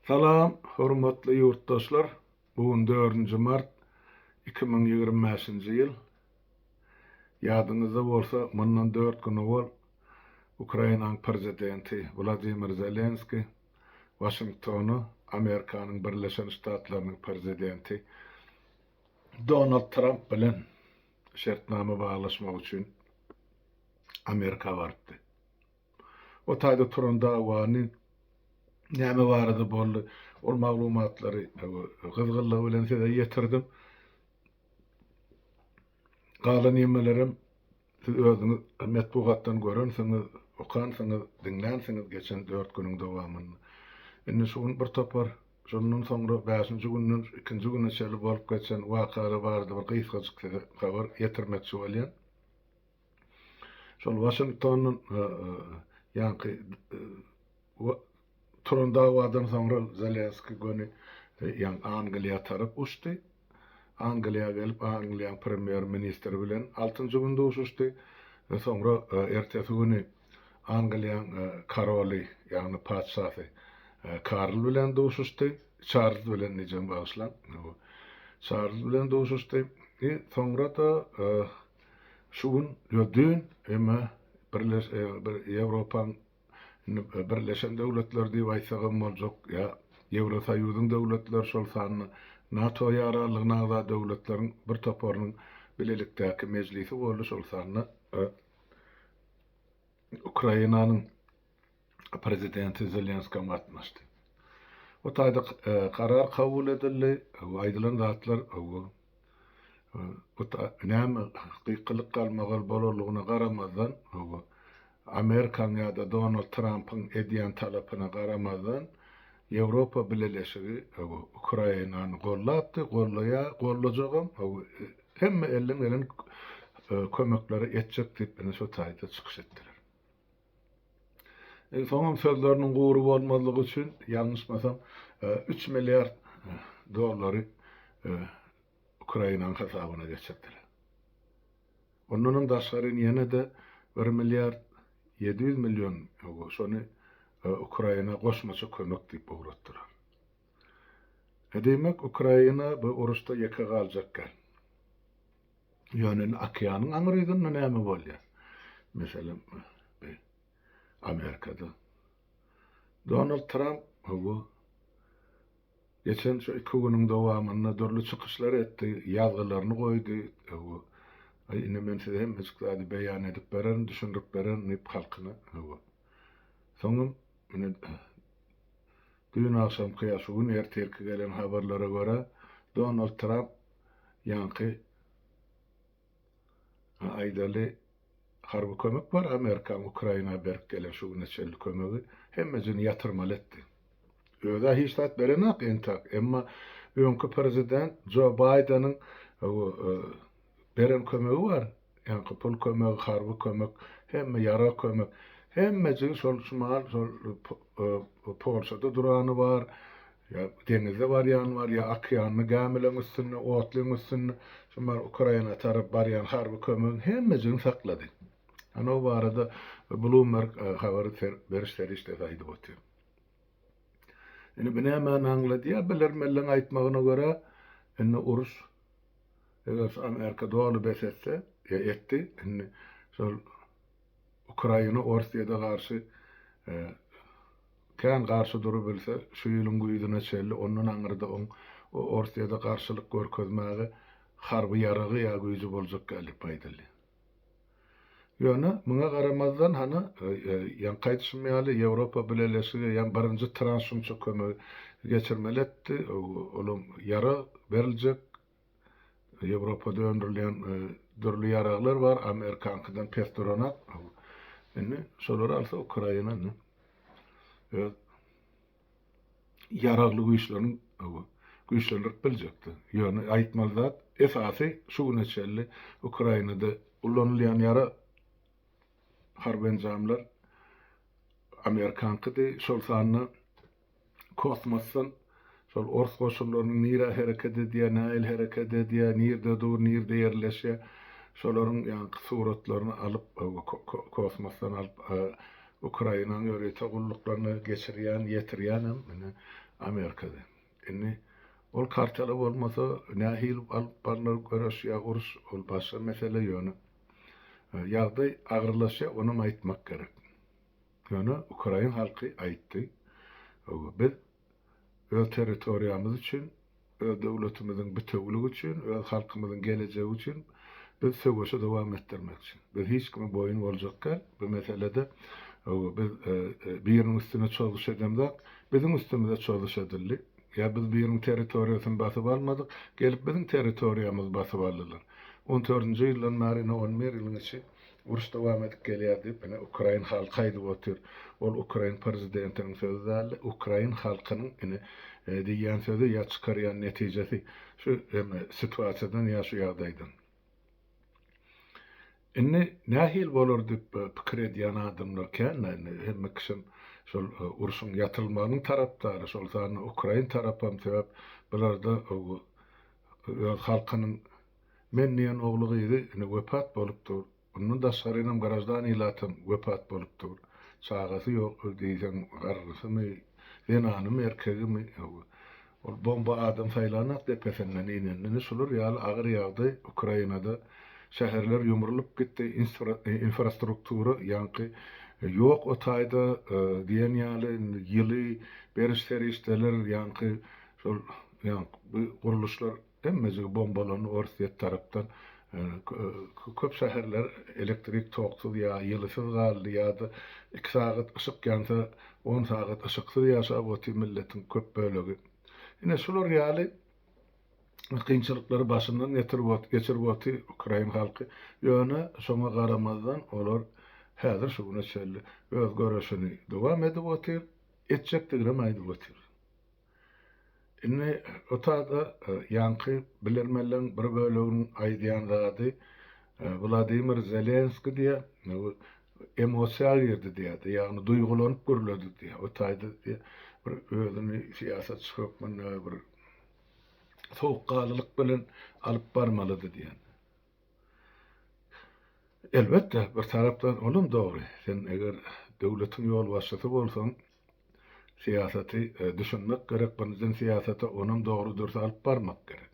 Salam, hormatly ýurtdaşlar! Bu gün dördünji mart 2025-nji ýyl. Ýadyňyzda bolsa, mundan dört gün owal Ukrainanyň prezidenti Wladimir Zelenskiý Waşingtona Amerikanyň Birleşen Ştatlarynyň prezidenti Donald Tramp bilen şertnama baglaşmak üçin Amerika barypdy. O taýda turan dawany näme barada boldy, ol maglumatlary gyzgynlygy bilen size ýetirdim. Galan ýemelerem siz özüňiz metbugatdan görensiňiz, okansyňyz, diňlänsiňiz geçen dört günüň dowamynda. Indi şu gün bir topar, şondan soňra bäşinji günden ikinji güne çenli bolup geçen wakalar barada bir gysgajyk size habar ýetirmekçi bolýan. Şol Waşingtondan ýaňky turan dawadan soňra Zelenskiý göni ýaňky Angliýa tarap uçdy. Angliýa gelip, Angliýanyň premýer-ministri bilen altynjy gün duşuşdy. Soňra ertesi güni Angliýanyň koroly, ýagny patyşasy Karl bilen duşuşdy. Çarlz bilen diýjegim bagyşlaň. Çarlz bilen duşuşdy. Soňra-da Şu gün ýa düýn emma birleş bir Ýewropaň indi Birleşen Döwletler diýip aýtsagam boljak ýa Ýewrosoýuzyň döwletleri şol sanda NATO ýaranlygyna agza döwletleriň bir toparynyň bilelikdäki mejlisi boldy şol sanda Ukrainanyň prezidenti Zelenskam gatnaşdy. O taýda karar kabul edildi, aýdylan zatlar näme gykylyk galmagal bolanlygyna garamazdan, Amerikaň ýa-da Donald Trampyň edýän talapyna garamazdan, Ýewropa Bileleşigi Ukrainany gollapdy, gollaýar, gollajagam, hemme elden gelen kömekleri etjek diýip ine şo taýda çykyş etdiler. Soňam sözleriniň gury bolmazlygy üçin, ýalňyşmasam, üç milliard dollary Ukrainanyň hasabyna geçirdiler. Ondanam daşgary ýene-de bir milliard 700 million şony Ukraina goşmaça kömek diýip ugratdylar. Diýmek, Ukraina bu uruşda ýeke galjak däl. Ýöne indi okeanyň aňry ýüzünde näme bolýar? Meselem, bi Amerikada Donald Tramp hawa geçen şu iki günüň dowamynda dürli çykyşlar etdi, ýazgylaryny goýdy. Hawa, aý indi men size hemmejik zady beýan edip bererin, düşündirip bererin diýip halkyna hawa. Soňam ine düýn agşamky ýa şu gün ertirki gelen habarlara görä Donald Tramp Ýaňky aýdaly harby kömek bar Amerikaň Ukraina berip gelen şu güne çenli kömegi hemmejini ýatyrmaly etdi. Özä hiç zat berenak entak emma öňki prezident Jo Baýdeniň beren kömegi bar Ýaňky pul kömegi, harby kömek, hemme ýarag kömek, hemmejigi şol şumal şol Polşada durany bar, ýa deňizde barýany bar, ýa okeanda gämileň üstünde, otlyň üstünde, şumal Ukraina tarap barýan harby kömegiň hemmejigini saklady. Ana o barada Bloomberg habar beriş serişdesi aýdyp otyr. Indi bu nämäni aňladýar? Bilermenleň aýtmagyna görä, indi uruş Eger şu Amerika doly bes etse, ýa etdi, indi şol Ukraina Orsýede garşy kän garşy durubilse, şu ýylyň güýzüne çenli ondan aňyrda oň Orsýede garşylyk görkezmäge harby ýaragy ýa güýji boljak däl diýip aýdyldy. Ýöne muňa garamazdan hany ýaňky aýdyşym ýaly Ýewropa Bileleşigi ýa birinji tranş şunça kömegi geçirmeli etdi, olam ýarag beriljek Ýewropada öndürilýän dürli ýaraglar bar, Amerikankydan pes duranak. Indi şolary alsa Ukraina indi öz ýaragly güýçlerini güýçlendirip biljekdi. Ýöne aýtmaly zat, esasy şu güne çenli Ukrainada ulanylýan ýarag harby enjamlar Amerikankydy, şol sanda kosmosdan şol ors goşunlarynyň nirä hereket edýär, nähili hereket edýär, nirde dur, nirde ýerleşýär, şolaryň ýaňky suratlaryny alyp, kosmosdan alyp, Ukrainanyň ýörite gulluklaryna geçirýän, ýetirýän hem ine. Amerikada. Indi ol kartela bolmasa nähili alyp barlar göreş ýa uruş ol başga mesele ýöne ýagdaý agyrlaşýar onam aýtmak gerek. Ýöne ukrain halky aýtdy biz öz territoriýamyz üçin öz döwletimiziň bitewiligi üçin, öz halkymyzyň gelejegi üçin biz söweşi dowam etdirmekçi. Biz hiç kime boýun boljak däl. Bu meselede biz biriniň üstüne çozuş edemzok, biziň üstümize çozuş edildi. Ýa biz biriniň territoriýasyny basyp almadyk, gelip biziň territoriýamyzy basyp aldylar. On dördünji ýyldan bäri ine on bir ýylyň içi Uruş dowam edip gelýär diýip, ine, ukrain halky aýdyp otyr. Ol ukrain prezidentiniň sözi däldi, ukrain halkynyň, ine, diýýän sözi ýa çykarýan netijesi şu eme situasiýadan ýa şu ýagdaýdan. Indi nähili bolar diýip pikir edýän adamlar kän-dä indi, hemme kişem şol urşuň ýatyrylmagynyň tarapdary, şol sanda ukrain tarapam, sebäp bularda öz halkynyň Men diýen ogly-gyzy ine wepat bolup dur. Ondan daşgarynam graždan ilatam wepat bolup dur. Çagasy ýok diýseň garrysymy, zenanymy, erkegimi, hawa. Ol bomba adam saýlanak depesinden inende. Ine şular ýaly agyr ýagdaý Ukrainada. Şäherler ýumrulyp gitdi, infrastruktura ýaňky ýok o taýda diýen ýaly indi ýyly beriş serişdeler ýaňky şol ýaňky bu gurluşlar Hemmejigi bombalandy Orsýet tarapdan. Köp şäherler elektrik toksuz ýa ýylysyz galdy ýa-da iki sagat yşyk ýansa on sagat yşyksyz ýaşap otyr milletiň köp bölegi. Ine şular ýaly kynçylyklary başyndan getirip geçirip otyr ukrain halky. Ýöne şoňa garamazdan olar häzir şu güne çenli öz göreşini dowam edip otyr, etjekdiginem aýdyp otyr. Indi o taýda ýaňky bilermenleriň bir böleginiň aýdýan zady Wladimir Zelenskiý diýýär, emosiýa girdi diýýärdi, ýagny duýgulanyp gürledi diýýär. O taýda diýýär, bir özüni syýasatçy hökmünde bir sowukganlylyk bilen alyp barmalydy diýýär. Elbetde, bir tarapdan olam dogry. Sen eger döwletiň ýolbaşçysy bolsaň, syýasaty düşünmek gerek, birinjiden syýasata onam dogry-dürs alyp barmak gerek.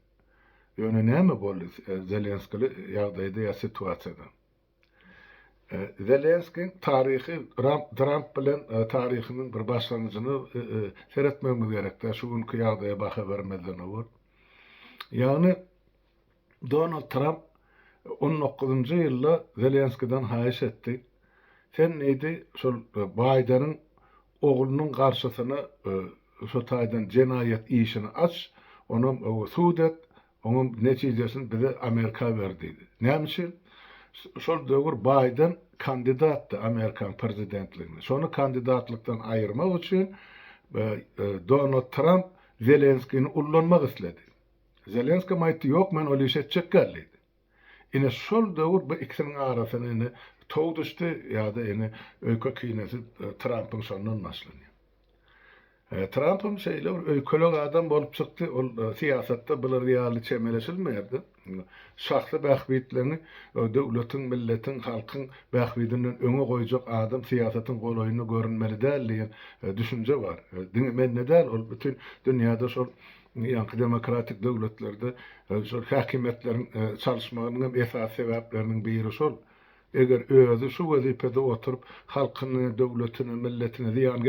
Ýöne näme boldy Zelenskili ýagdaýda ýa situasiýada? Zelenskiň taryhy Tramp bilen taryhynyň bir başlangyjyna seretmegimiz gerek-dä, şu günki ýagdaýa baha bermezden owal. Ýagny Donald Tramp on dokuzynjy ýylda Zelenskiden haýyş etdi, Sen diýdi, şol Baýdeniň oglunyň garşysyna şo taýdan jenaýat işini aç, onam sud et, oňam netijesini bize Amerika ber diýdi. Näme üçin? Şol döwür Baýden kandidatdy Amerikanyň prezidentligine. Şony kandidatlykdan aýyrmak üçin Donald Tramp Zelenskini ullanmak isledi. Zelenskem aýtdy, ýok men ol işi etjek däl diýdi. Ine şol döwür bu ikisiniň arasyna ine tow düşdi ýa-da ine öýke-kinesi Trampyň şondan başlanýar. Trampam şeýle bir öýkelek adam bolup çykdy, ol syýasatda bular ýaly çemeleşilmeýärdi. Şahsy bähbitlerini döwletiň, milletiň, halkyň bähbidinden öňe goýjak adam syýasatyň golaýynda görünmeli däl diýen düşünje bar. Diňe mende däl, ol bütin dünýäde şol Ýaňky demokratik döwletlerde şol häkimiýetleriň çalyşmagynyň hem esasy sebäpleriniň biri şol. Eger özi şu wezipede oturyp, halkyny, döwletine, milletine zyýan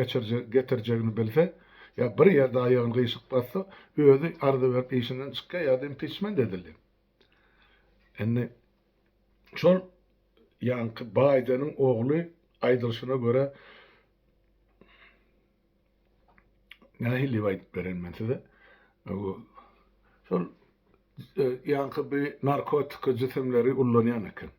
getirjegini bilse, ýa bir ýerde aýagyny gyşyk bassa, özi arza berip işinden çykýar ýa-da impiçment edilýär. Indi şol ýaňky Baýdeniň ogly aýdylyşyna görä Nähili diýip aýdyp bereýin men size. Şol ýaňky bir narkotika jisimleri ullanýan eken.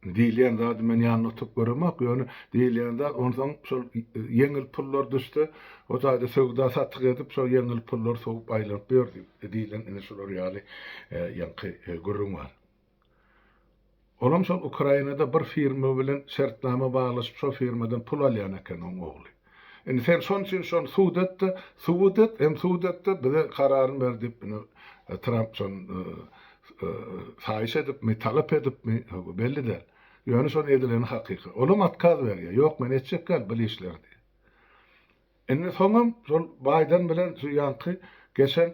Diýilýän zady men ýanynda oturyp göremok, ýöne diýilýän zat onsoň şol ýeňil pullar düşse, o jaýda söwda satyk edip, şol ýeňil pullary sowup aýlanyp ýör diýip, diýlen ine şular ýaly ýaňky gürrüň bar. Olam şol Ukrainada bir firma bilen şertnama baglaşyp şol firmadan pul alýan eken oň ogly. Indi sen şon üçin şony sud etde, subut et, hem sud etde bize kararyny ber diýip ine Tramp şony haýyş edipmi, talap edipmi belli däl. Ýöne şony edileni hakyky. Olam otkaz berýär. Ýok men etjek däl bil işleri diýip. Indi soňam şol Baýden bilen şu ýaňky geçen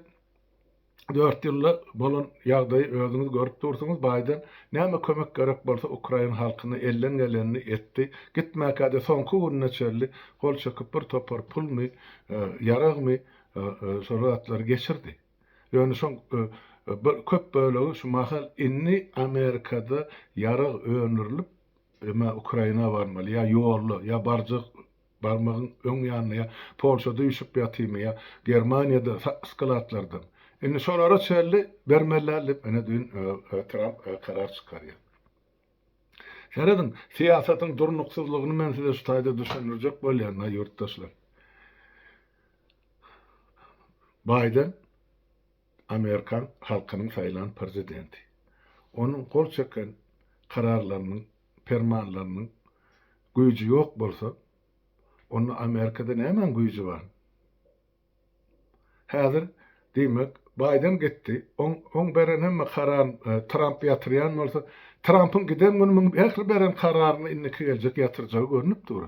dört ýylda bolan ýagdaýy özüňiz görüp dursuňyz. Baýden näme kömek gerek bolsa ukrain halkyna elden gelenini etdi. Gitmäkä-de soňky gününe çenli gol çekip bir topar pulmy, ýaragmy şol zatlary geçirdi. Ýöne şoň bir köp bölegi şu mahal indi Amerikada ýarag öndürilip ema Ukraina barmaly ýa ýolda ýa barjak barmagyň öň ýanynda ýa Polşada üýşüp ýatymy ýa Germaniýada skladlardan. Indi şolara çenli bermeli däl diýip ine düýn Tramp karar çykarýar. Serediň, syýasatyň durnuksyzlygyny men size şu taýda düşündirjek bolýan, ýurtdaşlar. Baýden Amerikan halkynyň saýlan prezidenti. Onuň gol çeken kararlarynyň, permanlarynyň güýji ýok bolsa, onda Amerikada nämäň güýji bar? Häzir, diýmek, Baýden gitdi, oň, oň beren hemme kararyny Tramp ýatyrýan bolsa, Trampyň giden güni muň ähli beren kararyny indiki geljek ýatyrjagy görnüp dur.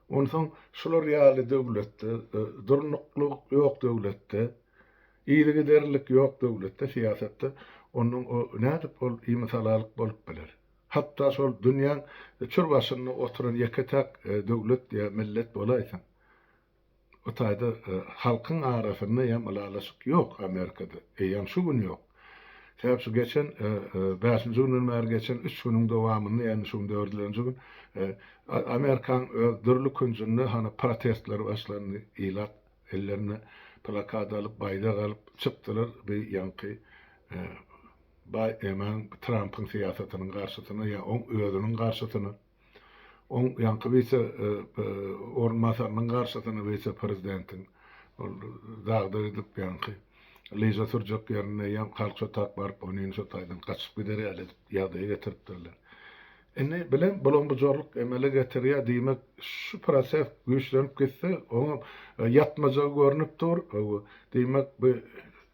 Onsoň şular ýaly döwletde, durnuklylyk ýok döwletde, yzygiderlilik ýok döwletde, syýasatda onnoň o nädip ol imisalalyk bolup biler? Hatda şol dünýäň çür başynda oturan ýeke-täk döwlet ýa millet bolaýsaň. O taýda halkyň arasynda ýam ylalaşyk ýok Amerikada. Eýýäm şu gün ýok. Sebäp şu geçen bäşinji günden bäri geçen üç günüň dowamynda, ýagny şu gün dördülenji gün Amerikaň öz dürli künjünde hany protestler başlandy. Ilat ellerine plakat alyp, baýdak alyp çykdylar bi ýaňky Baý emäň Trampyň syýasatynyň garşysyna ýa oň özüniň garşysyna. Oň ýaňky wise orunbasarynyň garşysyna wise prezidentiň ol dagda gidip ýaňky lyža sürjek ýerinde ýa halk şo tak baryp onyny şo taýdan gaçyp gider ýaly edip ýagdaýa getiripdirler. Indi bilen bulam-bujarlyk emele getirýär diýmek şu proses güýçlenip gitse oňam ýatmajagy görnüp dur. Diýmek bu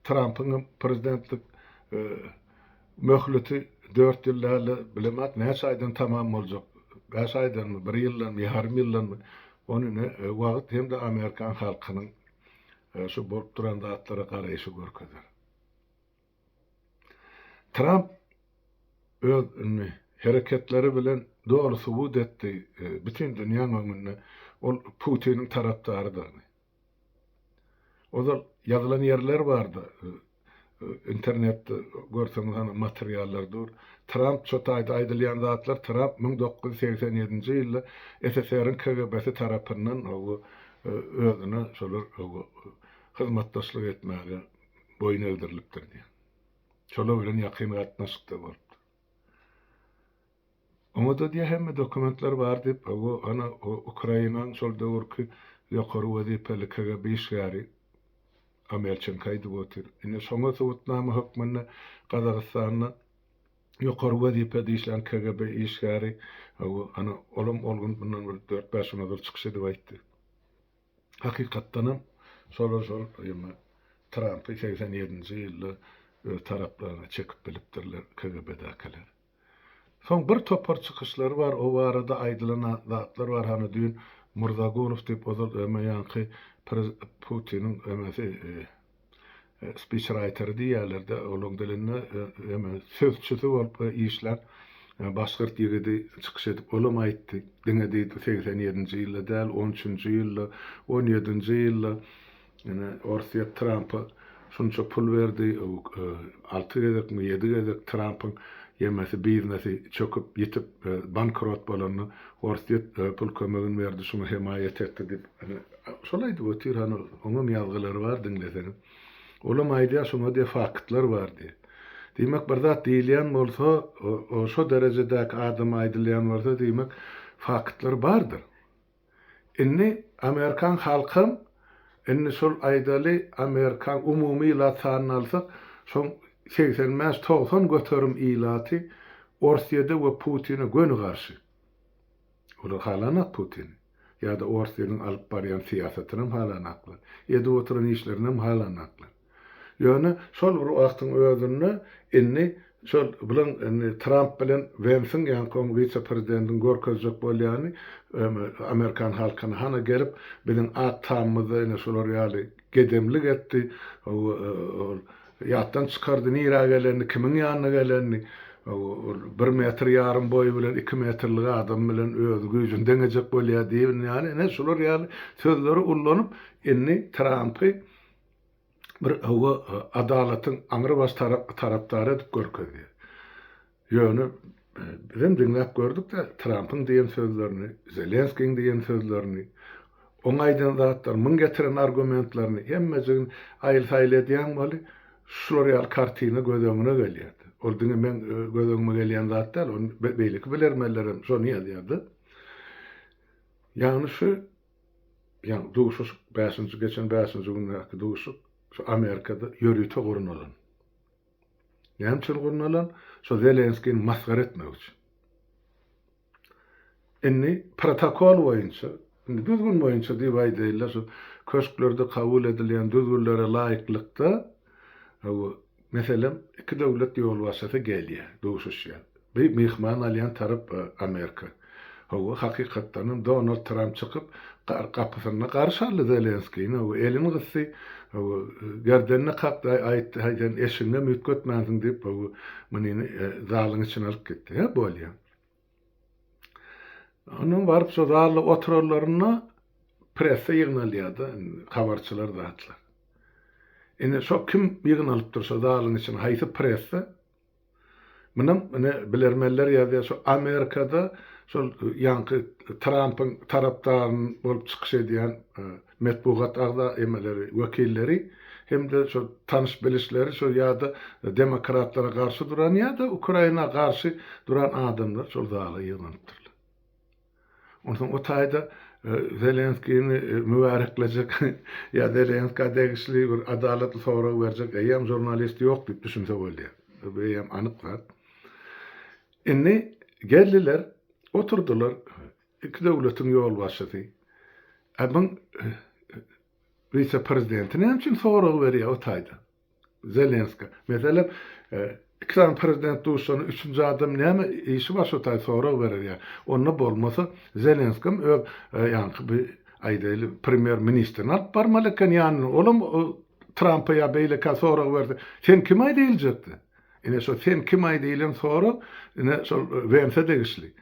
Trampyň hem prezidentlik Möhleti dört ýyl däl-de, bilemok näçe aýdan tamam boljak, bäş aýdanmy, bir ýyldanmy, ýarym ýyldanmy, ony ine wagt hem-de amerikan halkynyň şu bolup duran zatlara garaýşy görkezer. Tramp öz indi hereketleri bilen doly subut etdi bütin dünýäň öňünde ol Putiniň tarapdarydygyny. Ozal ýazylan ýerler bardy. Internetde görseňiz hany materiallar dur. Tramp şo taýda aýdylýan zatlar Tramp 1987-nji ýylda SSR-iň KGB-si tarapyndan özüne şolar hyzmatdaşlyk etmäge boýun egdirilipdir diýen. Şolar bilen ýakyn gatnaşykda bolupdyr. Oňa-da diýýär hemme dokumentler bar diýip, hawa, ana, Ukrainanyň şol döwürki ýokary wezipeli KGB işgäri Omelçenko aýdyp otyr. Indi şoňa subutnama hökmünde Gazagystanda ýokary wezipede işlän KGB işgäri, hawa, ana, olam ol gün mundan bir dört-bäş gün ozal çykyş edip aýtdy. Hakykatdanam şolar şol ýeme Trampy 87-nji ýylda öz taraplaryna çekip bilipdirler KGB-däkiler. Soň bir topar çykyşlary bar, o barada aýdylan zatlar bar, hany düýn Murzagulow diýip ozal öme ýaňky Putiniň ömesi spiçraýteri diýýärler-de, olaň dilinde öme sözçüsi bolup işlän başgyrt ýigidi çykyş edip olam aýtdy, diňe diýdi 87-nji ýylda däl, on üçünji ýylda, on ýedinji ýylda Ine, Orsýet Trampa şunça pul berdi, alty gezekmi, ýedi gezek Trampyň ýemesi, biznesi çöküp, ýitip, bankrot bolanda Orsýet pul kömegini berdi, şuňa hemaýat etdi diýip, ine, şol aýdyp otyr, hany, oňam ýazgylary bar diňleseňiz. Olam aýdýar, şuňa diýýär, faktlar bar diýýär. Diýmek, bir zat diýilýän bolsa, şo derejedäki adama aýdylýan bolsa, diýmek, faktlar bardyr. Indi amerikan halkam indi şol aýdaly amerikan umumy ilat sanyny alsak şoň 85 90 göterim ilaty Orsýede we Putine göni garşy. Olar halanak Putini. Ýa-da Orsýediň alyp barýan syýasatynam halanaklar. Edip oturan işlerinem halanaklar. Ýöne şol bir wagtyň özünde indi. Şol bilen indi Tramp bilen Wensiň ýaňky oň wise-prezidentiň görkezjek bolýany amerikan halkyna hana gelip biziň Ak Tamymyzda ine şular ýaly gedemlik etdi, ol ýatdan çykardy nirä gelenini, kimiň ýanyna gelenini, ol bir metr ýarym boýy bilen iki metrlik adam bilen öz güýjüni deňejek bolýar diýen ýaly ine şular ýaly sözleri ullanyp indi Trampy bir hawa adalatyň aňrybaş tarapdary edip görkezýär. Ýöne bizem diňläp gördük-de Trampyň diýen sözlerini, Zelenskiň diýen sözlerini, oň aýdan zatlaryny, muň getiren argumentlerini hemmejigini aýyl-saýyl edýäň weli, şular ýaly kartina göz öňüne gelýär. Ol diňe meň göz öňüme gelýän zat däl, ony beýleki bilermenlerem şony ýazýar-da. Ýagny şu Ýagny duşuşyk bäşinji geçen bäşinji gündäki duşuşyk şu Amerikada ýörite gurnalan. Näme üçin gurnalan? Şo Zelenskini masgara etmek üçin. Indi protokol boýunça, indi düzgün boýunça diýip aýdaýynlar, şu köşklerde kabul edilýän düzgünlere laýyklykda Meselem, iki döwlet ýolbaşçysy gelýär, duşuşýar. Bir myhman alýan tarap Amerika. Hawa, hakykatdanam Donald Tramp çykyp, gapysynda garşy aldy Zelenskini, hawa, elini gysdy, hawa, gerdenine kakdy, aýtdy, haý, sen eşigiňem üýtgetmänsiň diýip, hawa, munyny zalyň içine alyp gitdi. Hä, bolýar. Ondan baryp şo zalda oturanlarynda pressa ýygnalýar-da, habarçylar zatlar. Indi şo kim ýygnalypdyr şo zalyň içine, haýsy pressa? Munam ine bilermenler ýazýar, şo Amerikada şol ýaňky Trampyň tarapdary bolup çykyş edýän metbugat agza emeleri, wekilleri hem-de şo tanyş-bilişleri şo ýa-da demokratlara garşy duran ýa-da Ukraina garşy duran adamlar şol zala ýygnanypdyrlar. Onsoň o taýda Zelenskini mübäreklejek ýa Zelenskä degişli bir adalatly sorag berjek eýýäm žurnalist ýok diýip düşünse bolýar. Bu eýýäm anyk zat. Indi geldiler, oturdylar. Iki döwletiň ýolbaşçysy. A muň wise-prezidenti näme üçin sorag berýär o taýda? Zelenskä. Meselem, iki sany prezident duşanda üçünji adam näme işi bar şo taý sorag berer ýa. Onda bolmasa Zelenskem öz ýaňky bir aýdaýly premýer ministrini alyp barmaly eken ýanyna. Olam Trampa ýa beýlekä sorag berse, sen kim-aý diýiljekdi. Ine şo sen kim-aý diýlen sorag ine şol Wense degişli.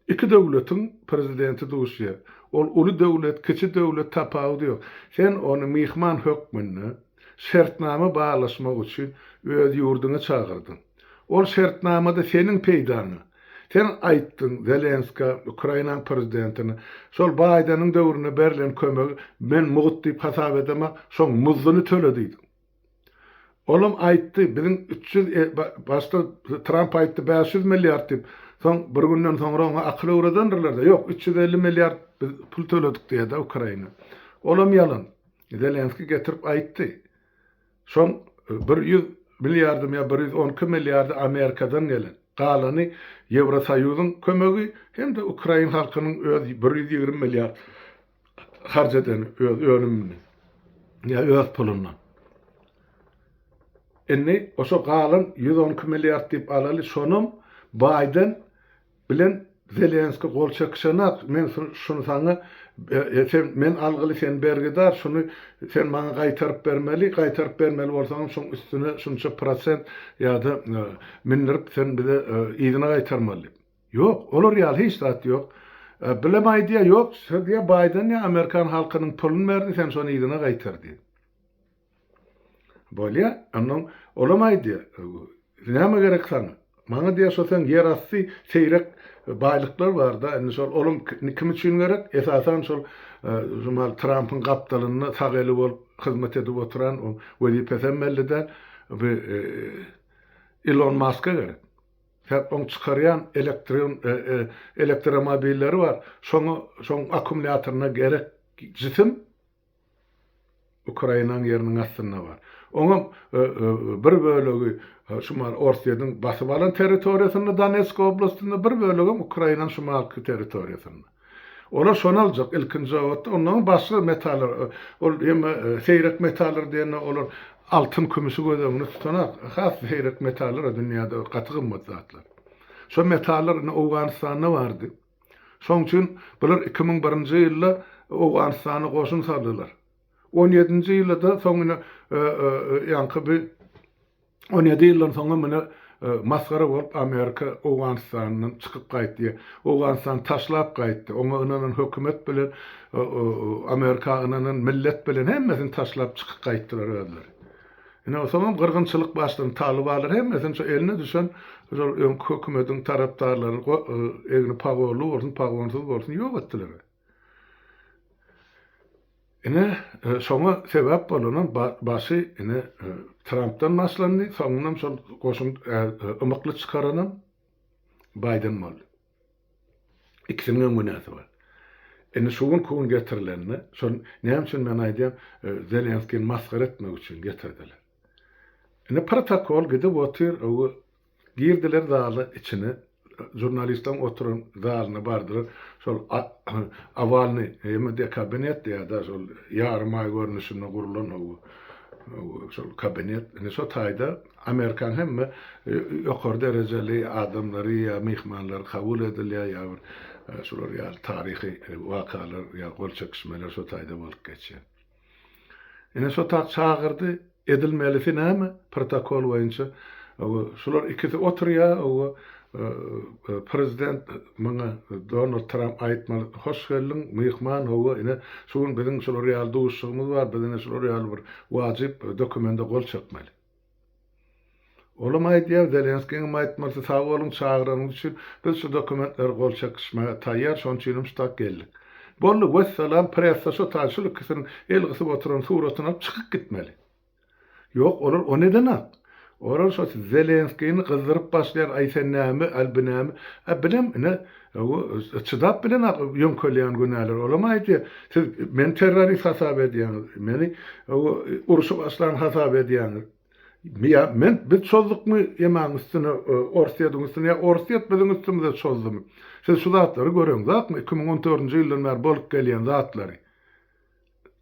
Iki döwletiň prezidenti duşýar. Ol uly döwlet, kiçi döwlet tapawudy ýok. Sen ony myhman hökmünde şertnama baglaşmak üçin öz ýurduňa çagyrdyň. Ol şertnamada seniň peýdaňa. Sen aýtdyň Zelenskä, Ukrainanyň prezidentine, şol Baýdeniň döwründe berlen kömegi men mugt diýip hasap edemak, şoň muzduny töle diýdiň. Olam aýtdy, biziň 300 başda Tramp aýtdy 500 milliard diýip, soň bir günden soňra oňa akyl öwredendirler-de, ýok, 350 milliard biz pul töledik diýýär-de Ukraina. Olam ýalan. Zelenskiý getirip aýtdy. Şoň 100 milliardymy ýa 112 milliardy Amerikadan gelen. Galany Ýewrosoýuzyň kömegi hem-de ukrain halkynyň öz 120 milliard harç eden öz önümini ýa öz pulundan. Indi oşo galan 112 milliard diýip alaly, şonam Baýden bilen Zelenski gol çekişenak, men şuny saňa e, sen men algyly sen bergidar, şuny sen maňa gaýtaryp bermeli, gaýtaryp bermeli bolsaňam şoň üstüne şunça prosent ýa-da e, mindirip sen bize e, yzyna gaýtarmaly diýip. Ýok, olar ýaly hiç zat ýok. Bilem aýdýar, ýok, siz diýýär, Baýden diýýär, amerikan halkynyň puluny berdi, sen şony yzyna gaýtar diýýär. Bolýar, onnoň olam aýdýar, näme gerek saňa? Maňa diýýär, şo seň ýerasty seýrek baýlyklar bar-da, indi şol olam kim üçin gerek? Esasan şol şumal Trampyň gapdalynda sag eli bolup hyzmat edip oturan, oň wezipesem belli däl, bu Ilon Maska gerek. Sebäp oň çykarýan elektron elektromobilleri bar. Şoňa şoň akkumulýatoryna gerek jisim Ukrainanyň ýeriniň astynda bar. Oňam bir bölegi şumal Orsýetiň basyp alan territoriýasynda Donetsk oblastynda, bir bölegem Ukrainanyň şumalky territoriýasynda. Olar şony aljak ilkinji nobatda. Ondan başga metallar, ol emme seýrek metallar diýende olar. altyn, kümüşi göz öňünde tutanak, has seýrek metallar dünýäde gaty gymmat zatlar. Şo metallar indi Owganystanda bardy. Şoň üçin bular 2001-nji ýylda Owganystana goşun saldylar. On ýedinji ýylda-da soň ine ýaňky bi 17 ýyldan soňam ine masgara bolup Amerika Owganystandan çykyp gaýtdy. Owganystany taşlap gaýtdy. Oňa ynanan hökümet bilen Amerika ynanan millet bilen hemmesini taşlap çykyp gaýtdylar özleri. Ine soňam gyrgynçylyk başlandy. Talybalar hemmesini şo eline düşen şol öňki hökümediň tarapdarlaryny egni pagonly bolsun, pagonsyz bolsun ýok etdiler. Ine, şoňa sebäp bolanam başy ine Trampdan başlandy, soňunam şol goşun ymykly çykaranam Baýden boldy. Ikisiniňem günäsi bar. Indi şu günki gün getirilende, şol näme üçin men aýdýan, Zelenskini masgara etmek üçin getirdiler. Indi protokol gidip otyr, Girdiler zala içine, žurnalistleň oturan zalyna bardylar. Şol owalnyý ýa-da kabinet diýýär-de, şol ýarym aý görnüşinde gurlan şol kabinet. Indi şo taýda Amerikanyň hemme ýokary derejeli adamlary ýa myhmanlary kabul edilýär ýa bir şular ýaly taryhy wakalar ýa gol çekişmeler şo taýda bolup geçýär. Ine şo tak çagyrdy, edilmelisi näme, protokol boýunça, şular ikisi oturýar, prezident muňa Donald Tramp aýtmaly, hoş geldiň, myhman, hawa, ine, şu gün biziň şular ýaly duşuşygymyz bar, biz ine şular ýaly bir wajyp dokumende gol çekmeli. Olam aýdýar, Zelenskiňem aýtmalysy, sag boluň çagyranyňyz üçin, biz şu dokumentlere gol çekişmäge taýýar, şonuň üçinem şu tak geldik. Boldy, wessalam, pressa şo taý şul ikisiniň el gysyp oturan suratyny alyp çykyp gitmeli. Ýok, olar ony edenak. Olar şo Zelenskini gyzdyryp başlaýar, aý sen näme, al bi näme. A bilem, ine, çydap bilenak ýöňkelýän günäler. Olam aýdýar, siz meni terrorist hasap edýäňiz, meni urşy başlan hasap edýäňiz. Ýa men biz çozdukmy ýemäň üstüne Orsýetiň üstüne ýa Orsýet biziň üstümize çozdumy? Siz şu zatlary göreňzakmy 2014-nji ýyldan bäri bolup gelýän zatlary?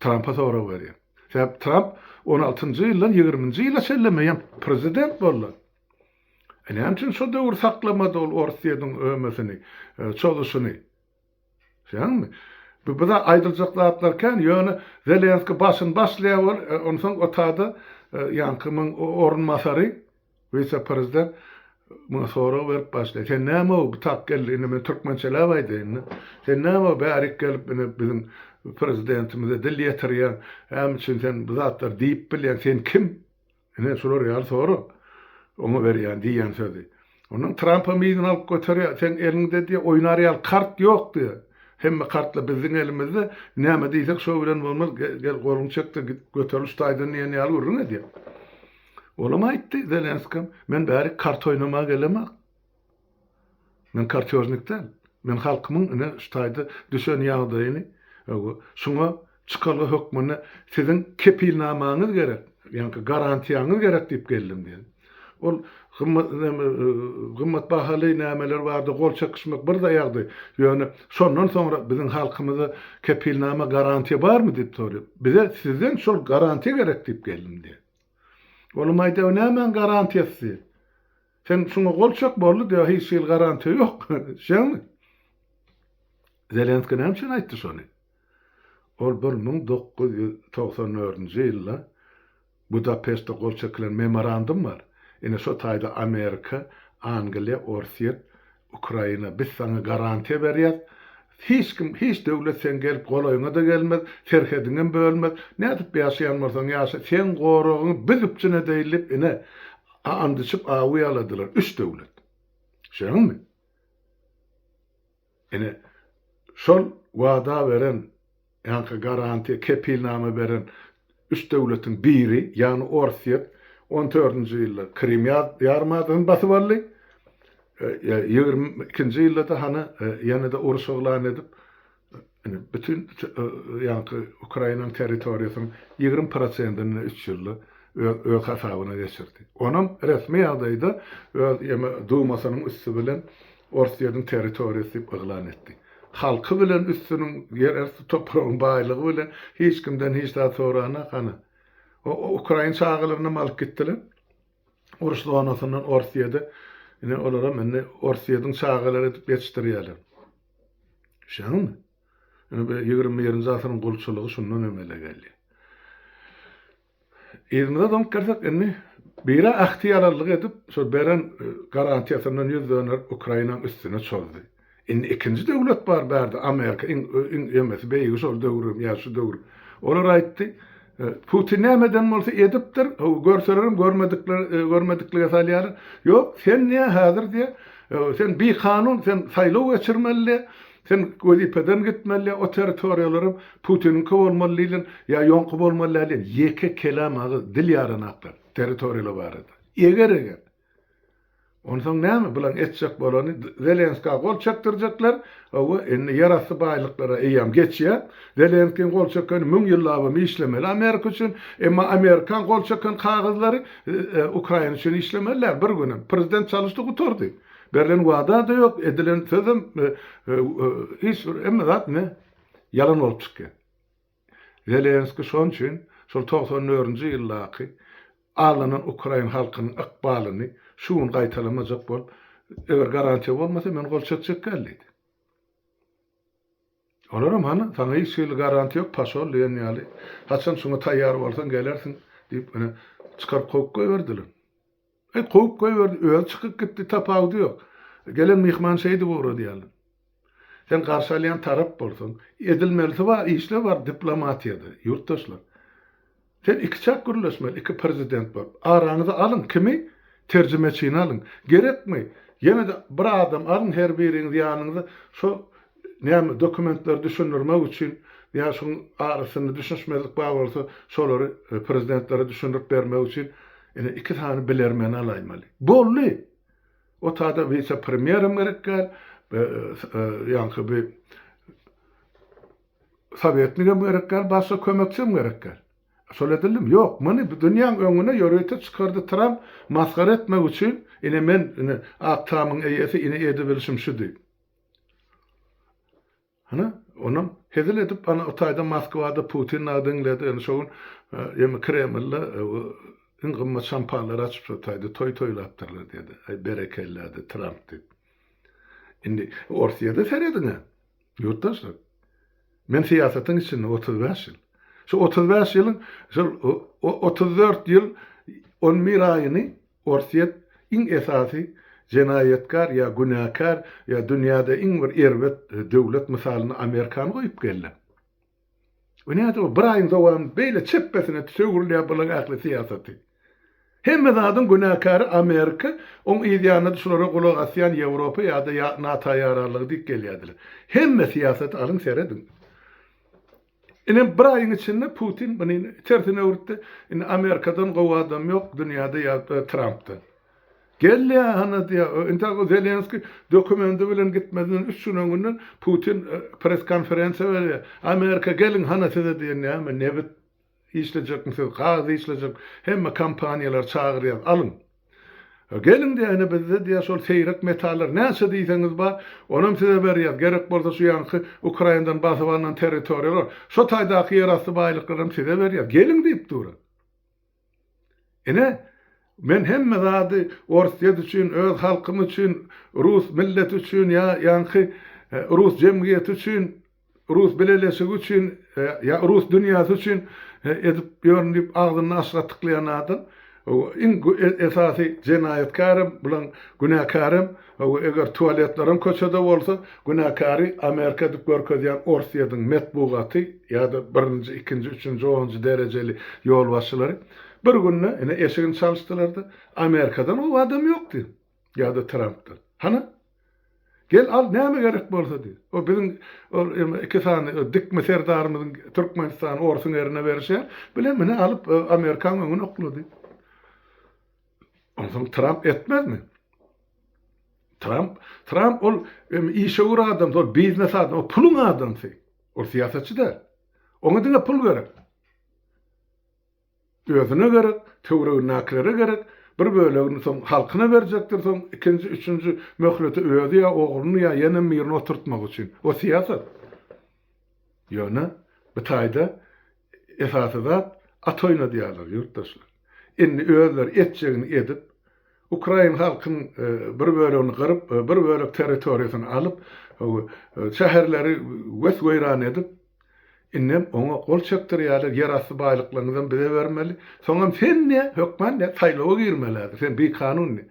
Trampa sorag berýär. Sebäp Tramp 16-njy ýyldan 20-nji ýyla çenli meýem prezident boldy. E näme üçin şo döwür saklamady ol Orsýetiň ömesini, çozuşyny? Şeýdäňmi? Bu bize aýdyljak zatlar kän, ýöne Zelenski başyny başlaýar ol, onsoň o tada ýaňky muň orunbasary, wise-prezident muňa sorag berip başlaýar. Sen näme-ow bu tak geldi, indi men türkmençeläp aýdaýyn-da. Sen näme-ow bärik gelip ine biziň prezidentimize dil ýetirýäň, näme üçin sen bu zatlary diýip bilýäň, sen kim? Ine, şular ýaly sorag oňa berýän diýýän sözi. Ondan Trampam yzyny alyp göterýär, seň eliňde diýýär, oýnar ýaly kart ýok diýýär. Hemme kartlar biziň elimizde, näme diýsek şo bilen bolmaz, gel goluňy çek-de git göteril şu taýdan diýen ýaly gürrüň edýär. Olam aýtdy, Zelenskem, men bärik kart oýnamaga gelemak. Men kartýožnik däl. Men halkymyň ine şu taýda düşen ýagdaýyny şuňa çykalga hökmünde siziň kepilnamaňyz gerek, ýaňky garantiýaňyz gerek diýip geldim diýen. Ol gymmat gymmat bahaly nämeler bardy, gol çekişmek bir ýagdaý. Ýöne şondan soňra biziň halkymyza kepilnama, garantiýa barmy diýip soraýar. Bize sizden şol garantiýa gerek diýip geldim diýen. Olam aýdýar, nämäň garantiýasy diýip. Sen şuňa gol çek boldy diýýär, hiç hili garantiýa ýok. Şeňmi? Zelenskiý näme üçin aýtdy şony? Ol 1994-nji ýylda Budapeştde gol çekilen memorandum bar. Ine şo taýda Amerika, Angliýa, Orsýet, Ukraina biz saňa garantiýa berýäs. Hiç kim, hiç döwlet seň gelip golaýyňa-da gelmez, serhediňem bölmez. Nädip ýaşaýan bolsaň ýaşa, seň goragyňy biz üpjün edeýli diýip ine And içip awy ýaladylar. Üç döwlet. Şeňmi? Ine, şol wada beren, ýaňky garantiýa, kepilnama beren üç döwletiň biri, ýagny Orsýet on dördünji ýylda Krym ýarymadasyny basyp aldy. 22-nji ýylda-da hany ýene-de uruş yglan edip, Ine, bütin ýaňky Ukrainanyň territoriýasynyň 20 prosentini üç ýylda öz öz hasabyna geçirdi. Onam resmi ýagdaýda öz ýeme Dumasynyň üsti bilen Orsýetiň territoriýasy diýip yglan etdi. Halky bilen üstüniň ýerasty topragyň baýlygy bilen hiç kimden hiç zat soranak hany. Ukrain çagalarynam alyp gitdiler. Uruş zonasyndan Orsýede. Ine olaram indi Orsýediň çagalary edip ýetişdirýärler. Düşýäňizmi? Ine bu 21-nji asyryň gulçulygy şundan emele geldi. Yzymyza doňup gelsek indi biri ähti ýalanlyk edip şol beren garantiýasyndan ýüz dönerip Ukrainanyň üstüne çozdy. Indi ikinji döwlet bar bärde Amerika iň iň emesi beýigi şol döwrüm ýa şu döwür. Olar aýtdy Putin näme eden bolsa edipdir görselerem görmedikler görmediklige salýarlar. Ýok sen diýä häzir diýä sen bikanun sen saýlaw geçirmeli diýä sen wezipeden gitmeli diýä o territoriýalaram Putiniňki bolmaly diýlen ýa ýoňky bolmaly däl diýen ýeke kelam agyz dil ýaranaklar territoriýalar barada. Eger eger Onsoň näme, bulaň etjek bolany Zelenskä gol çekdirjekler, hawa, indi ýerasty baýlyklara eýýäm geçýär. Zelenskiň gol çekeni müň ýyllabam işlemeli Amerika üçin, emma Amerikaň gol çeken kagyzlary Ukraina üçin işlemeli däl, bir günem. Prezident çalyşdy gutardy. Berlen wada-da ýok, edilen sözem hiç bir hemme zat ine ýalan bolup çykýar. Zelenskiý şonuň üçin şol 94-nji ýyldaky aldanan ukrain halkynyň ykbalyny şu gün gaýtalamajak bolup, eger garantiýa bolmasa men gol çekjek däl diýdi. Olaram hany, saňa hiç hili garantiýa ýok, paşol diýen ýaly, haçan şuňa taýýar bolsaň gelersiň diýip, ine, çykaryp kowup goýberdiler. Aý, kowup goýberdi, özi çykyp gitdi, tapawudy ýok. Gelen myhman şeýdip ugradýarlar. Sen garşy alýan tarap bolsaň, edilmelisi bar, işler bar diplomatiýada, ýurtdaşlar. Sen ikiçäk gürleşmeli, iki prezident bolup. Araňyza alyň, kimi? Terjimeçini alyň. Gerekmi? Ýene-de bir adam alyň her biriňiz ýanyňyza, şo näme, dokumentleri düşündirmek üçin ýa şoň arasynda düşünişmezlik bar bolsa, şolary prezidentlere düşündirip bermek üçin ine iki sany bilermeni alaýmaly. Boldy! O tada wise-premýerem gerek däl, ýaňky bi sowetnigem gerek däl, başga kömekçem gerek däl. Şol edildimi? Ýok. Muny dünýäň öňüne ýörite çykardy Tramp masgara etmek üçin, ine men, ine Ak Tamyň eýesi, ine edibilişim şu diýip. Hany, onam hezil edip, ana o taýda Moskwada Putin dagy diňledi, indi şo gün ýene Kremlde iň gymmat şampanlary açyp şo taýda toý toýlapdyrlar diýdi. Aý berekella-da Tramp diýip. Indi Orsýede serediň-ä, ýurtdaşlar. Men syýasatyň içinde 35 ýyl. Şu 35 ýylyň şol 34 ýyl 11 aýyny Orsýet iň esasy jenaýatkar ýa günäkär ýa dünýäde iň bir erbet döwlet mysalynda Amerikany goýup geldi. Bu nädip bir aýyň dowamynda beýle çepbesine sögülýär bulaň ähli syýasaty. Hemme zadyň günäkäri Amerika, oň yz ýanynda-da şulara gulak asýan Ýewropa ýa-da NATO ýaranlygy diýip gelýärdiler. Hemme syýasaty alyň serediň. Ine bir aýyň içinde Putin muny tersine öwürtdi. Indi Amerikadan gowy adam ýok dünýäde ýa Trampdan. Gelýä hana diýýä. Intäk o Zelenskiý dokumendi bilen gitmezden üç gün öňünden Putin press konferensiýa berýär. Amerika geliň hana size diýen näme nebit işlejekmi siz gaz işlejek hemme kompaniýalary çagyrýas alyň. Geliň diýýär, ine bizde diýýär şol seýrek metallar näçe diýseňiz bar, onam size berýäs, gerek bolsa şu ýaňky Ukrainadan basyp alnan territoriýalar, şo taýdaky ýerasty baýlyklaram size berýäs, geliň diýip dur. Ine, men hemme zady Orsýet üçin, öz halkym üçin, rus milleti üçin ýa ýaňky rus jemgyýeti üçin Rus bileleşigi üçin ýa rus dünýäsi üçin edip ýörün diýip agzynda aşga tyklaýan adam iň esasy jenaýatkärem bulaň günäkärem eger tualetlerem köçede bolsa günäkäri Amerika edip görkezýän Orsýediň metbugaty ýa-da birinji ikinji üçünji onunjy derejeli ýolbaşçylary bir günde ine eşigini çalyşdylarda Amerikadan gowy adam ýok diýip Ýa-da Trampdan. Hany? Gel al, näme gerek bolsa diý. O biziň ol iki sany dikme serdarymyzyň Türkmenistany orsuň erine berişi ýaly, bile mine alyp Amerikaň öňüne oklady. Onsoň Tramp etmezmi? Tramp, Tramp ol işewür adam, ol biznes adam, ol puluň adamsy. Ol syýasatçy däl. Oňa diňe pul gerek. Özüne gerek, töweregindäkilere gerek, bir bölegini soň halkyna berjekdir, soň ikinji, üçünji möhlete özi ýa ogluny ýa ýenem birini oturtmak üçin. O syýasat. Ýöne bu taýda esasy zat. At oýnadýarlar ýurtdaşlar. Indi özleri etjegini edip, ukrain halkyň bir bölegini gyryp, bir bölek territoriýasyny alyp, şäherleri wes-weýran edip, indem oňa gol çekdirýärler, ýerasty baýlyklaryňyzam bize bermeli. Soňam sen ne, hökman ne, saýlawa girmeli häzir, sen bikanun ne.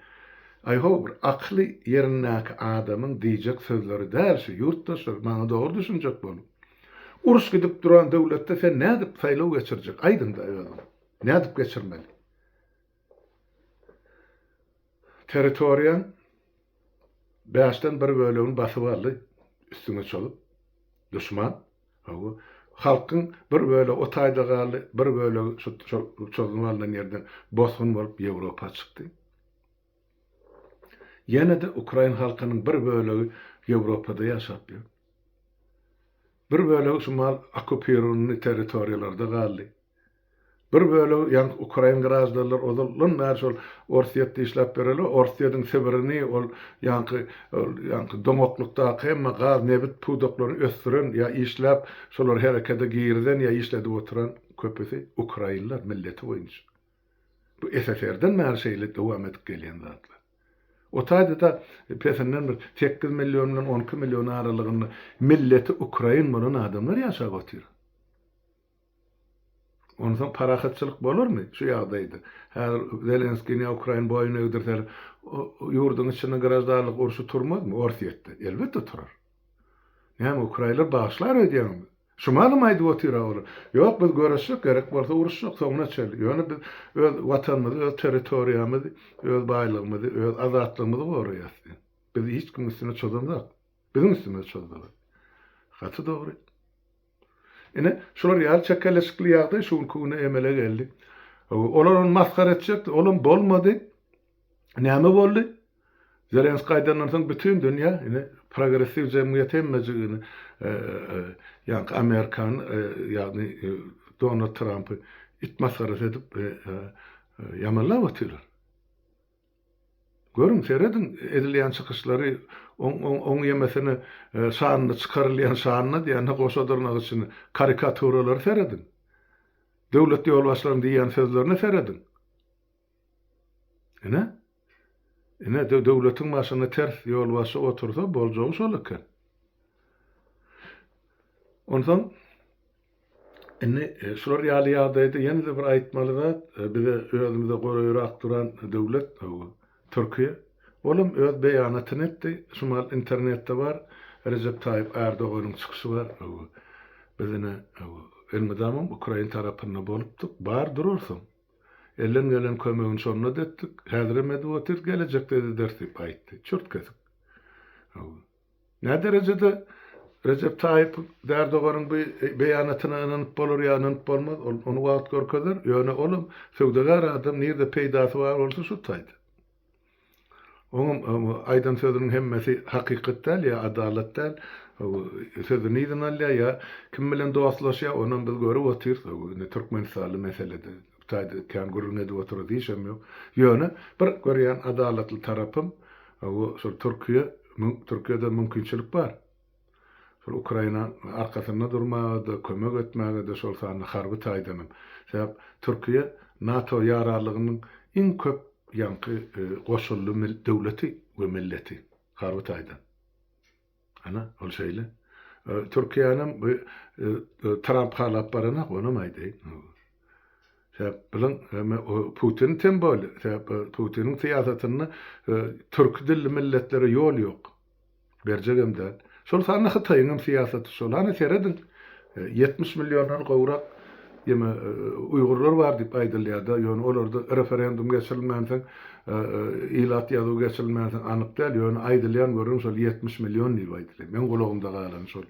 Aý-how, bir akyly ýerindäki adamyň diýjek sözleri däl şu, ýurtdaşlar, maňa dogry düşünjek boluň. Uruş gidip duran döwletde sen nädip saýlaw geçirjek, aýdyň-da özüň. Nädip geçirmeli? Territoriýaň bäşden bir bölegini basyp aldy, üstüňe çozup, duşman. Hawa, halkyň bir bölegi o taýda galdy, bir bölegi şu şol çozunyp alnan ýerden bosgun bolup Ýewropa çykdy. Ýene-de ukrain halkynyň bir bölegi Ýewropada ýaşap ýör. Bir bölegi şu mal okupirowanyý territoriýalarda galdy. Bir bölegi ýaňky ukrain graždanlar ozaldan bäri şol Orsýetde işläp bereli, Orsýediň Sibirini ol ýaňky ol ýaňky doňaklykdaky hemme gaz, nebit pudaklaryny ösdüren ýa işläp şolary herekede girizen ýa işledip oturan köpüsi ukrainler milleti boýunça. Bu SSR-den bäri şeýle dowam edip gelýän zatlar. O taýda-da pesinden bir 8 million bilen 12 million aralygynda milleti ukrain bolan adamlar ýaşap otyr. Onsoň parahatçylyk bolarmy şu ýagdaýda? Häzir Zelenskiý ýa Ukraina boýun egdirseler, ýurduň içinde graždanlyk urşy turmazmy Orsýetde? Elbetde turar. Näme ukrainler bagyşlar öýdýäňmi? Şumalym aýdyp otyr-a olar. Ýok, biz göreşjek, gerek bolsa uruşjak soňuna çenli. Ýöne biz öz watanymyzy, öz territoriýamyzy, öz baýlygymyzy, öz azatlygymyzy goraýas diýen. Biz hiç kimiň üstüne çozamzok. Biziň üstümize çozdular. Gaty dogry. Ine, şular ýaly çekeleşikli ýagdaý şu günki güne emele geldi. Olar ony masgara etjekdi, olam bolmady. Näme boldy? Zelenskiý aýdandan soň bütin dünýä, ine, progressiw jemgyýet hemmejigini, ýaňky Amerikany, ýagny Donald Trampy it masgarasy edip ýamanlap otyrlar. Görüň, serediň, edilýän çykyşlary, oň, oň, oň ýemesine, şanyna çykarylýan şanyna diýende goşa dyrnak içinde karikaturalary serediň. Döwlet ýolbaşçylarynyň diýýän sözlerine serediň. Ine, ine, döwletiň başynda ters ýolbaşçy otursa, boljagy şol eken. Onsoň indi şular ýaly ýagdaýda ýene-de bir aýtmaly zat, bize özümize golaýrak duran döwlet Türkiýe. Olam öz beýanatyny etdi. Şu mahal internetde bar. Rejep Taýyp Ärdoganyň çykyşy bar. Biz ine elmydamam ukrain tarapynda bolupdyk, bar durarsyň. Elden gelen kömegini şonda-da etdik, häzirem edip otyrys, gelejekde-de ederis diýip aýtdy. Çürt-kesik. Nä derejede Rejep Taýyp Ärdoganyň bu beýanatyna ynanyp bolar ýa ynanyp bolmaz, ol ony wagt görkezer. Ýöne olam söwdagär adam, nirde peýdasy bar bolsa şu taýda. Oňam aýdan sözüniň hemmesi hakykat däl ýa adalat däl. Sözüni yzyna alýar ýa kim bilen dostlaşýar, onam biz görüp otyrys. Indi türkmenistanly meselede bu taýda kän gürrüň edip oturasy işem ýok. Ýöne bir görýän adalatly tarapym, şol Türkiýe Türkiýede mümkinçilik bar. Şol Ukraina arkasynda durmaga-da, kömek etmäge-de, şol sanda harby taýdanam. Sebäp Türkiýe NATO ýararlygynyň iň köp ýaňky goşuldy döwleti we milleti harby taýdan. Ana, ol şeýle. Türkiýänem bu Tramp halap baranok, onam aýdaýyn. Sebäp biziň Putin tem bolýa. Sebäp Putiniň syýasatynda türki dilli milletlere ýol ýok. Berjegem däl. Şol sanda Hytaýyň hem syýasaty şol. Hany serediň, 70 milliondan gowrak ýeme uýgurlar bar diýip aýdylýar-da, ýöne olarda referendum geçirilmänsoň, ilat ýazuwy geçirilmänsoň anyk däl, ýöne aýdylýan gürrüň şol 70 million diýip aýdylýar. Meň gulagymda galany şol.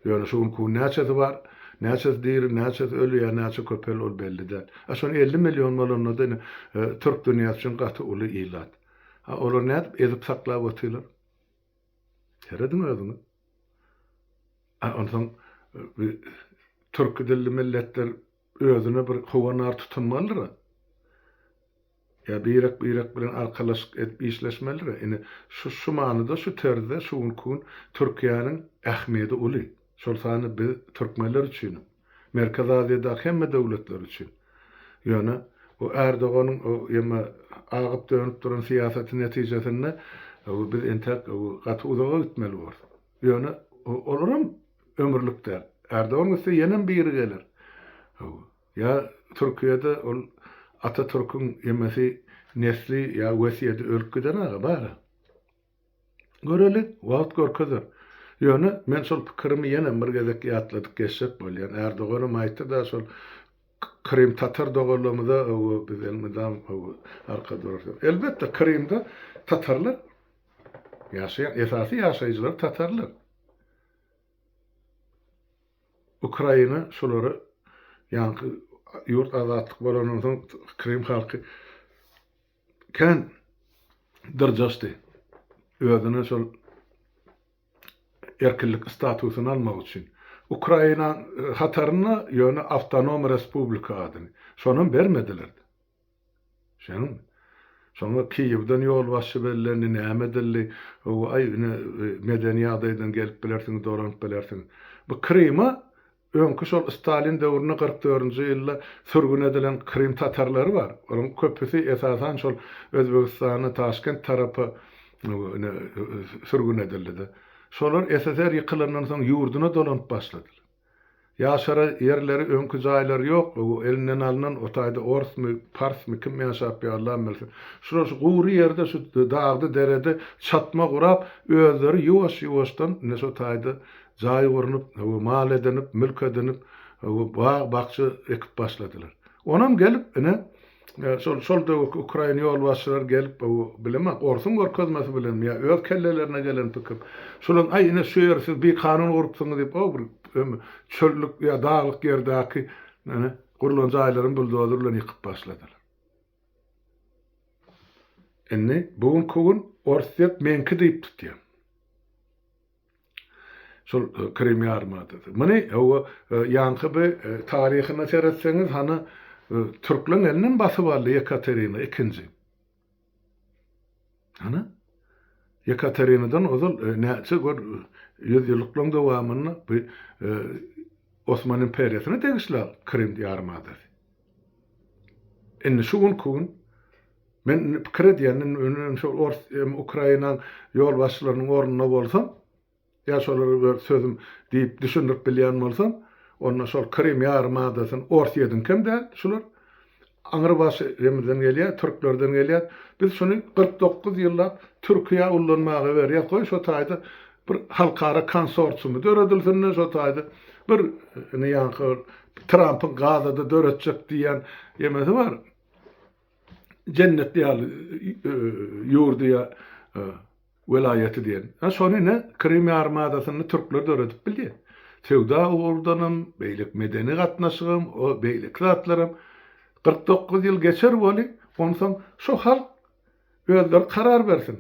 Ýöne şu günki gün näçesi bar, näçesi diri, näçesi öli ýa näçe köpeldi ol belli däl. A şony 50 million bolanda-da ine türk dünýäsi üçin gaty uly ilat. A olar nädip ezip saklap otyrlar? Serediň özüňiz. A onsoň türki dilli milletler özüne bir howanar tutunmalydyr-a. Ýa birek-birek bilen arkalaşyk edip işleşmelidir-a. Ine, şu şu manyda, şu terzde şu günki gün Türkiýäniň ähmiýedi uly. Şol sanda biz türkmenler üçinem. Merkezi Aziýadaky hemme döwletler üçin. Ýöne bu Erdoganyň o ýeme agyp-dönüp duran syýasaty netijesinde biz entek gaty uzaga gitmeli borus. Ýöne olaram ömürlik däl. Erdogan gitse ýenem biri geler. Ýa Türkiýede ol Atatürküň ýemesi nesli ýa wesýedi ölüp giden aga bar-a. Göreli, wagt görkezer. Ýöne men şol pikirimi ýenem bir gezek ýatladyp geçjek bolýan. Erdoganam aýtdy-da şol Krym tatar doganlarymyza biz elmydam arka durarys. Elbetde Krymda tatarlar ýaşaýan, esasy ýaşaýjylary tatarlar. Ukraina şolary ýaňky ýurt azatlyk bolandan soň Krym halky kän dyrjaşdy. Özüne şol erkinlik statusyny almak üçin. Ukraina hatarynda ýöne awtonom respublika adyny. Şonam bermediler. Şeňmi? Şoňa Kiýewden ýolbaşçy bellendi, näme edildi? Aý, ine, medeni ýagdaýdan gelip bilersiňiz, dolanyp bilersiňiz. Bu Kryma öňki şol Stalin döwründe 44-nji ýylda sürgün edilen krym tatarlary bar. Olaryň köpüsi esasan şol Özbegistana, Taşkent tarapa ine, sürgün edildi-de. Şolar SSR ýykylandan soň ýurduna dolanyp başladylar. Ýaşara ýerleri öňki jaýlary ýok o elinden alnan o taýda orsmy parsmy kim ýaşap ýa Allam bilsin. Şular şu gury ýerde şu dagda derede çatma gurap özleri ýuwaş ýuwaşdan ine şo taýda jaý gurnup mal edinip mülk edinip bag bakja ekip başladylar. Onam gelip ine Şol şol döwürki ukrain ýolbaşçylary gelip, bu bilemok, orsuň görkezmesi bilenmi ýa öz kellelerine gelen pikir, şolaryň aý ine şu ýeri siz bikanun gurupsyňyz diýip, o bir öm çöllük ýa daglyk ýerdäki ine gurlan jaýlaryny buldozer bilen ýykyp başladylar. Indi bu günki gün Orsýet meňki diýip tutýar. Şol Krym ýarymadasy. Muny hawa ýaňky bi taryhyna seretseňiz hany türkleň elinden basyp aldy Ýekaterina ikinji. Hany Ýekaterinadan ozal näçe gör ýüzýyllyklaryň dowamynda bu Osman imperiýasyna degişli Krym ýarymadasy. Indi şu günki gün men indi pikir edýän, indi men şol ors hem Ukrainaň ýolbaşçylarynyň ornunda bolsam, ýa şolara bir sözüm diýip düşündirip bilýän bolsam, onda şol Krym ýarym adasyny Orsýetiňkem däl şular. Aňry başy hemizden gelýär, türklerden gelýär. Biz şuny 49 ýyllap Türkiýä ullanmaga berýäs. Goý şo taýda bir halkara konsorsiumy döredilsin-de şo taýda bir indi ýaňky Trampyň Gazada döretjek diýýän ýemesi bar. Jennet ýaly ýurdy ýa welaýaty diýen. Ha şony ine Krym ýarymadasynda türkler döredip bilýär. Söwda ugurdanam, beýleki medeni gatnaşygam, o beýleki zatlaram 49 ýyl geçer weli, onsoň şo halk özleri karar bersin.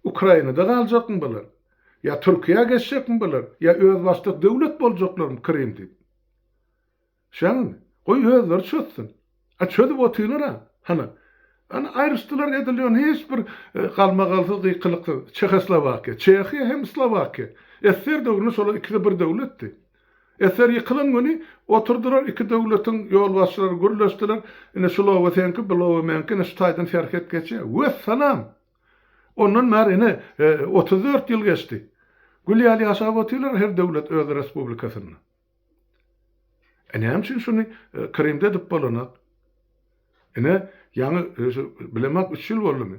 Ukrainada galjakmy bular? Ýa Türkiýä geçjekmi bular? Ýa özbaşdak döwlet boljaklarmy Krym diýip. Şeňmi? Goý özleri çözsün. A çözüp otyrlar-a. Hany. Hany aýryşdylar edil ýöne hiç bir galmagalsyz gykylyksyz. Çehoslowakiýa. Çehiýa hem Slowakiýa. SSR döwründe şolar ikisi bir döwletdi. SSR ýykylan güni oturdylar iki döwletiň ýolbaşçylary gürleşdiler. Ine şu loba seňki, bu loba meňki, ine şu taýdan serhet geçýär. Wessalam! Ondan bäri ine 34 ýyl geçdi. Gül ýaly ýaşap otyrlar her döwlet öz respublikasynda. E näme üçin şuny Krymda edip bolanok? Ine ýaňy şu bilemok 3 ýyl boldumy?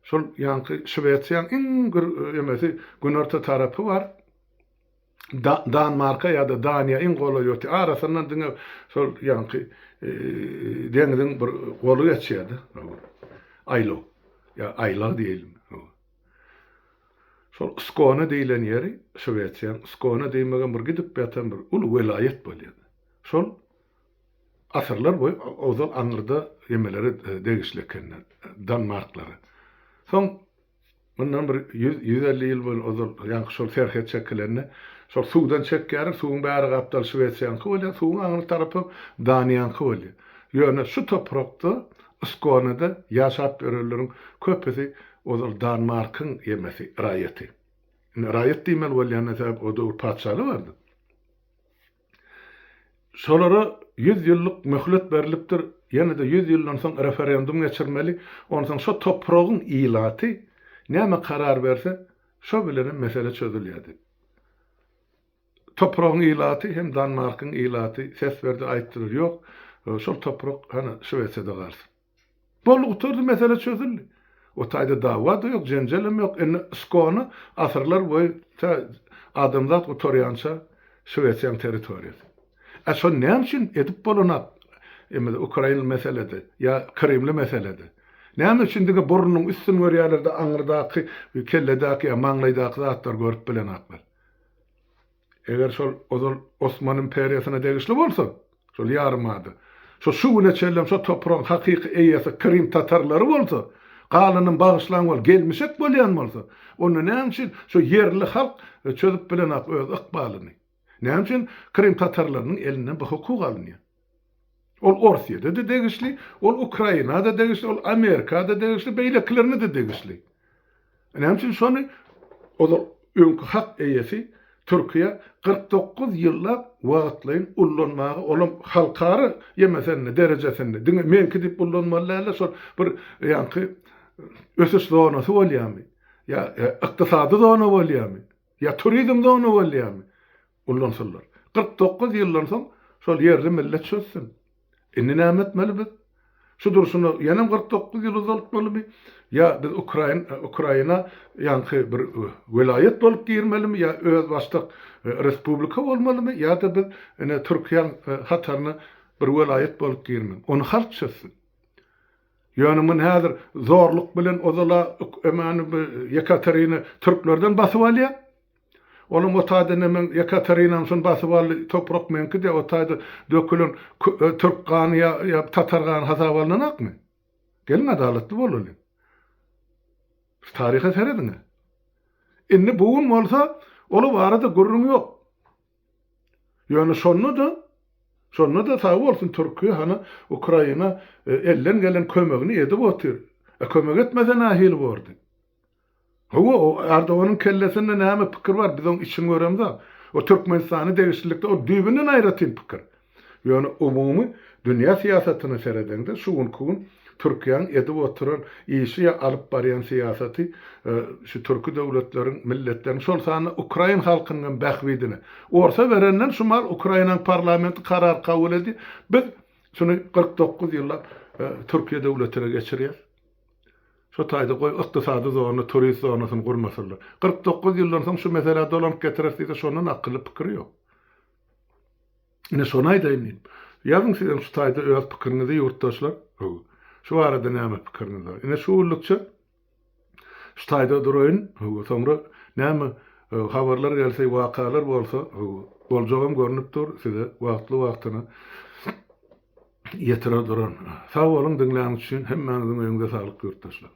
Şol ýaňky Şwesiýaň iň bir emesi günorta tarapy bar. Da, Danmarka ýa-da Daniýa iň golaý oty. Arasyndan diňe şol ýaňky deňiziň bir goly geçýär-de. Aýlaw. Ýa aýlag diýelim. Şol Skone diýlen ýeri Şwesiýaň Skone diýmegem bir gidip ýatan bir uly welaýat bolýar. Şol asyrlar boýy ozal aňyrda emelere degişli ekenler, Danmarklara. Soň Mundan bir 100, 150 ýyl boýun ozal, ýaňky şol serhet çekilende, şol suwdan çekýärler, suwuň bäri gapdaly Şwesiýaňky bolýar, suwuň aňry tarapy Daniýaňky bolýar. Ýöne şu toprakda, Skonede ýaşap ýörenleriň köpüsi ozal Danmarkyň ýemesi, raýaty. Indi raýat diýmeli bolýanyna sebäp o döwür patyşalyk bardy. Şolara. 100 ýyllyk möhlet berlipdir, ýene-de 100 ýyldan soň referendum geçirmeli, onsoň şo topragyň ilaty näme karar berse, şo bilenem mesele çözülýär diýip. Topragyň ilaty hem Danmarkyň ilaty ses berdi, aýtdylar, ýok, şol toprak hany Şwesiýada galsyn. Boldy gutardy mesele çözüldi. O taýda dawa-da ýok, jenjelem ýok. Indi Skona asyrlar boýy tä adamzat gutarýança Şwesiýaň territoriýasy. A şony näme üçin edip bolanak emede ukrainli meselede ýa krymly meselede? Näme üçin diňe burnunyň üstüni görýärler-de aňyrdaky kelledäki ýa maňlaýdaky zatlary görüp bilenaklar? Eger şol ozal Osman imperiýasyna degişli bolsa, şol ýarymada, şo şu güne çenlem şo topragyň hakyky eýesi Krym tatarlary bolsa, galanam bagyşlaň bol, gelmişek bolýan bolsa, onda näme üçin şo ýerli halk çözüp bilenak öz ykbalyny? Näme üçin Krym tatarlarynyň elinden bu hukuk alynýar? Ol Orsýede-de degişli, ol Ukraina-da degişli, ol Amerika-da degişli, beýlekilerine-de degişli. Näme üçin şony ozal öňki hak eýesi Türkiýe 49 ýyllap wagtlaýyn ullanmaga, olam halkara ýemesinde, derejesinde, diňe meňki diýip ullanmaly däl-de, şol bir ýaňky ösüş zonasy bolýarmy, ýa ykdysady zona bolýarmy, ýa turizm zona bolýarmy? Ullansynlar. 49 ýyldan soň şol ýerli millet çözsün. Indi näme etmeli biz? Şu durşuna ýenem 49 ýyl uzaltmalymy? Ýa biz Ukrain Ukraina ýaňky bir welaýat bolup girmelimi ýa özbaşdak respublika bolmalymy ýa-da biz ine Türkiýäň hataryna bir welaýat bolup girmeli? Ony halk çözsün. Ýöne muny häzir zorluk bilen ozala emany Ýekaterina türklerden basyp alýar. Olam o taýda nemeň Ýekaterinany şony basyp aldy, toprak meňki diýýär, o taýda dökülen türk gany ýa ýa tatar gany hasaba alnanakmy? Geliň adalatly bolalyň. Şu taryha serediň-ä. Indi bu gün bolsa ol barada gürrüň ýok. Ýöne şonda-da şonda-da sag bolsun Türkiýe hany Ukraina elden gelen kömegini edip otyr. E kömek etmese nähili bordy? Hawa, o Erdoganyň kellesinde näme pikir bar, biz oň içini göremzok. O Türkmenistana degişlilikde ol düýbünden aýratyn pikir. Ýöne umumy dünýä syýasatyna seredeňde şu günki gün Türkiýäniň edip oturan işi ýa alyp barýan syýasaty şu türki döwletleriň, milletleriň, şol sanda ukrain halkynyň hem bähbidine. Orsa berenden şu mal Ukrainanyň parlamenti karar kabul edýär, biz şuny 49 ýyllap Türkiýe döwletine geçirýäs. Şo taýda goý ykdysady zona, turist zonasyny gurmasynlar. 49 ýyldan soň şu meselä dolanyp getireris diýse şondan akylly pikir ýok. Ine şony aýdaýyn diýdim. Ýazyň sizem şu taýda öz pikiriňizi ýurtdaşlar. Şu barada näme pikiriňiz bar? Ine şu günlükçe şu taýda duraýyn. Soňra näme habarlar gelse, wakalar bolsa, boljagam görnüp dur, size wagtly-wagtyna ýetirer duran. Sag boluň diňläniňiz üçin. Hemmäňiziň öýüňize saglyk ýurtdaşlar.